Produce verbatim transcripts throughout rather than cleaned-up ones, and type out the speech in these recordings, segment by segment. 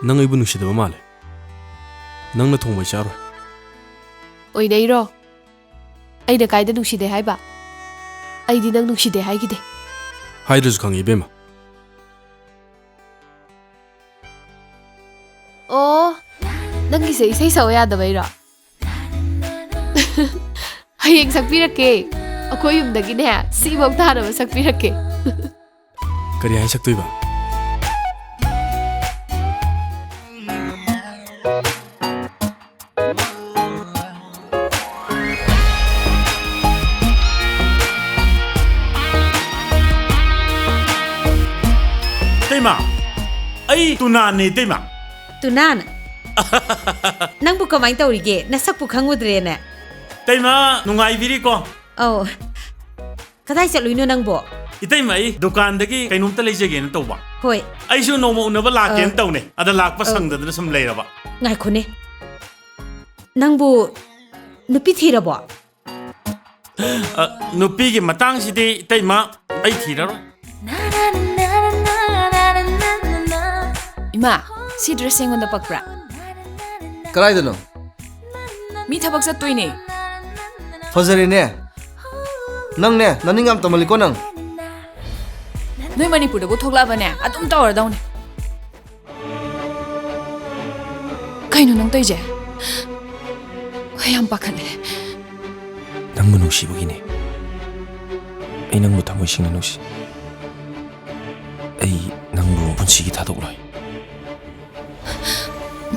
ꯅꯪ ꯑꯩꯕꯨ ꯅꯨꯡꯁꯤꯗꯕ ꯃꯥꯜꯂꯦ꯫ ꯅꯪꯅ ꯊꯣꯡꯕ ꯑꯩ ꯆꯥꯔꯣꯏ꯫ ꯑꯣꯏꯅꯩꯔꯣ? ꯑꯩꯅ ꯀꯥꯏꯗ ꯅꯨꯡꯁꯤꯗꯦ ꯍꯥꯏꯕ? ꯑꯩꯗꯤ ꯅꯪ ꯅꯨꯡꯁꯤꯗꯦ ꯍꯥꯏꯈꯤꯗꯦ꯫ ꯍꯥꯏꯗ꯭ꯔꯁꯨ ꯈꯪꯉꯤ, ꯏꯕꯦꯝꯃ꯫ ꯑꯣ, ꯅꯪꯒꯤꯁꯦ ꯏꯁꯩ ꯁꯛꯑꯣ ꯌꯥꯗꯕꯩꯔꯣ? ꯍꯌꯦꯡ ꯁꯛꯄꯤꯔꯛꯀꯦ꯫ ꯑꯩꯈꯣꯏ ꯌꯨꯝꯗꯒꯤꯅꯦ, ꯁꯤꯐꯧ ꯇꯥꯅꯕ ꯁꯛꯄꯤꯔꯛꯀꯦ꯫ ꯀꯔꯤ ꯍꯥꯏ ꯁꯛꯇꯣꯏꯕ? ꯏꯇꯩꯃ, ꯑꯩ ꯇꯨꯅꯥꯅꯦ, ꯏꯇꯩꯃ꯫ ꯇꯨꯅꯥꯟ? ꯅꯪꯕꯨ ꯀꯃꯥꯏꯅ ꯇꯧꯔꯤꯒꯦ? ꯅꯁꯛꯄꯨ ꯈꯪꯉꯨꯗ꯭ꯔꯦꯅꯦ꯫ ꯏꯇꯩꯃ, ꯅꯨꯡꯉꯥꯏꯕꯤꯔꯤꯀꯣ? ꯑꯧ꯫ ꯀꯗꯥꯏ ꯆꯠꯂꯨꯏꯅꯣ ꯅꯪꯕꯣ? ꯏꯇꯩꯃ, ꯑꯩ ꯗꯨꯀꯥꯟꯗꯒꯤ ꯀꯩꯅꯣꯝꯇ ꯂꯩꯖꯒꯦꯅ ꯇꯧꯕ꯫ ꯍꯣꯏ꯫ ꯑꯩꯁꯨ ꯅꯣꯡꯃ ꯎꯅꯕ ꯂꯥꯛꯀꯦꯅ ꯑ, ꯇꯧꯅꯦ꯫ ꯑꯗ ꯂꯥꯛꯄ ꯑ, ꯁꯪꯗꯗꯅ ꯁꯨꯝ ꯂꯩꯔꯕ꯫ ꯉꯥꯏꯈꯣꯅꯦ꯫ ꯅꯪꯕꯨ ꯅꯨꯄꯤ ꯊꯤꯔꯕꯣ? ꯑ, ꯅꯨꯄꯤꯒꯤ ꯃꯇꯥꯡꯁꯤꯗꯤ, ꯏꯇꯩꯃ, ꯑꯩ ꯊꯤꯔꯔꯣꯏ꯫ ꯏꯃꯥ, ꯁꯤ dress ꯑꯩꯉꯣꯟꯗ ꯄꯛꯄ꯭ꯔꯥ? ꯀꯗꯥꯏꯗꯅꯣ? ꯃꯤ ꯊꯕꯛ ꯆꯠꯇꯣꯏꯅꯦ꯫ ꯐꯖꯔꯦꯅꯦ꯫ ꯅꯪꯅꯦ, ꯅꯅꯤꯡ ꯌꯥꯝ ꯇꯝꯃꯜꯂꯤꯀꯣ ꯅꯪ꯫ ꯅꯣꯏ ꯃꯅꯤꯄꯨꯔꯗꯕꯨ ꯊꯣꯛꯂꯛꯑꯕꯅꯦ, ꯑꯗꯨꯝ ꯇꯧꯔꯗꯧꯅꯦ꯫ ꯀꯩꯅꯣ ꯅꯪ ꯇꯧꯔꯤꯁꯦ? ꯑꯩ ꯌꯥꯝ ꯄꯥꯈꯠꯂꯦ꯫ ꯅꯪꯕꯨ ꯅꯨꯡꯁꯤꯕꯒꯤꯅꯦ꯫ ꯑꯩ ꯅꯪꯕꯨ ꯊꯃꯣꯏ ꯁꯦꯡꯅ ꯅꯨꯡꯁꯤ꯫ ꯑꯩ ꯅꯪꯕꯨ ꯄꯨꯟꯁꯤꯒꯤ ꯊꯥꯗꯣꯛꯂꯣꯏ꯫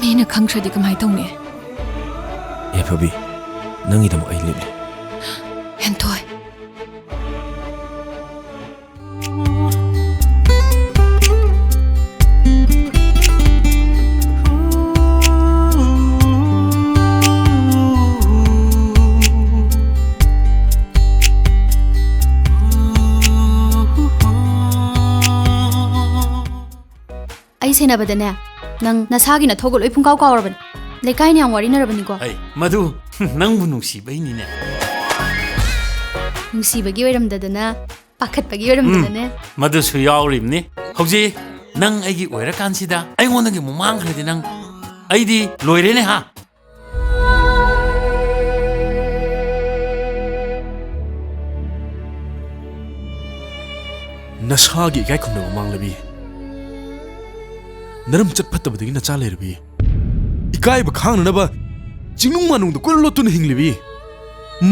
ꯃꯤꯅ ꯈꯪꯈ꯭ꯔꯗꯤ ꯀꯃꯥꯏ ꯇꯧꯅꯤ? ꯌꯥꯏꯐꯕꯤ, ꯅꯪꯒꯤꯗꯃꯛ ꯑꯩ ꯂꯦꯞꯂꯤ꯫ ꯍꯦꯟꯊꯣꯏ꯫ ꯑꯩ ꯁꯦꯟꯅꯕꯗꯅꯦ, ꯅꯪ ꯅꯁꯥꯒꯤ ꯅꯊꯧꯒ ꯂꯣꯏ ꯄꯨꯡꯀꯥꯎ ꯀꯥꯎꯔꯕꯅꯤ꯫ ꯂꯩꯀꯥꯏꯅ ꯌꯥꯝ ꯋꯥꯔꯤꯅꯔꯕꯅꯤꯀꯣ꯫ ꯑꯩ, ꯃꯗꯨ ꯅꯪꯕꯨ ꯅꯨꯡꯁꯤꯕꯩꯅꯤꯅꯦ꯫ ꯅꯨꯡꯁꯤꯕꯒꯤ ꯑꯣꯏꯔꯝꯗꯗꯅ, ꯄꯥꯈꯠꯄꯒꯤ ꯑꯣꯏꯔꯝꯗꯅꯅꯦ꯫ ꯎꯝ, ꯃꯗꯨꯁꯨ ꯌꯥꯎꯔꯤꯕꯅꯤ꯫ ꯍꯧꯖꯤꯛ ꯅꯪ ꯑꯩꯒꯤ ꯑꯣꯏꯔꯀꯥꯟꯁꯤꯗ ꯑꯩꯉꯣꯟꯗꯒꯤ ꯑꯃꯨꯛ ꯃꯥꯡꯈ꯭ꯔꯗꯤ ꯅꯪ, ꯑꯩꯗꯤ ꯂꯣꯏꯔꯦꯅꯦ ꯍꯥ꯫ ꯅꯁꯥꯒꯤ ꯏꯀꯥꯏ ꯈꯨꯝꯅꯕ ꯃꯥꯡꯂꯕꯤ, ꯅꯔꯝꯆꯠ ꯐꯠꯇꯕꯗꯒꯤ ꯅꯆꯥ ꯂꯩꯔꯕꯤ, ꯏꯀꯥꯏꯕ ꯈꯥꯡꯅꯅꯕ ꯆꯤꯡꯅꯨꯡ ꯃꯥꯅꯨꯡꯗ ꯀꯣꯏꯂꯣꯠ ꯂꯣꯠꯇꯨꯅ ꯍꯤꯡꯂꯤꯕꯤ,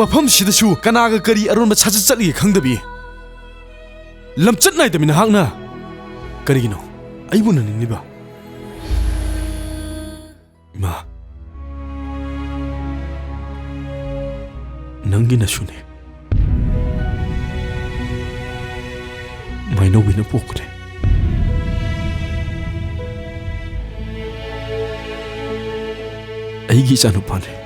ꯃꯐꯝꯁꯤꯗꯁꯨ ꯀꯅꯥꯒ ꯀꯔꯤ ꯑꯔꯣꯟꯕ ꯁꯥꯖꯠ ꯆꯠꯂꯤꯒꯦ ꯈꯪꯗꯕꯤ, ꯂꯝꯆꯠ ꯅꯥꯏꯗꯕꯤ ꯅꯍꯥꯛꯅ ꯀꯔꯤꯒꯤꯅꯣ ꯑꯩꯕꯨ ꯅꯟꯅꯤꯡꯂꯤꯕ? ꯏꯃꯥ, ꯅꯪꯒꯤ ꯅꯁꯨꯅꯦ꯫ ꯃꯥꯏꯅꯧꯕꯤꯅ ꯄꯣꯛꯄꯅꯦ꯫ ꯑꯩꯒꯤ ꯏꯆꯥꯅꯨꯄꯥꯅꯦ꯫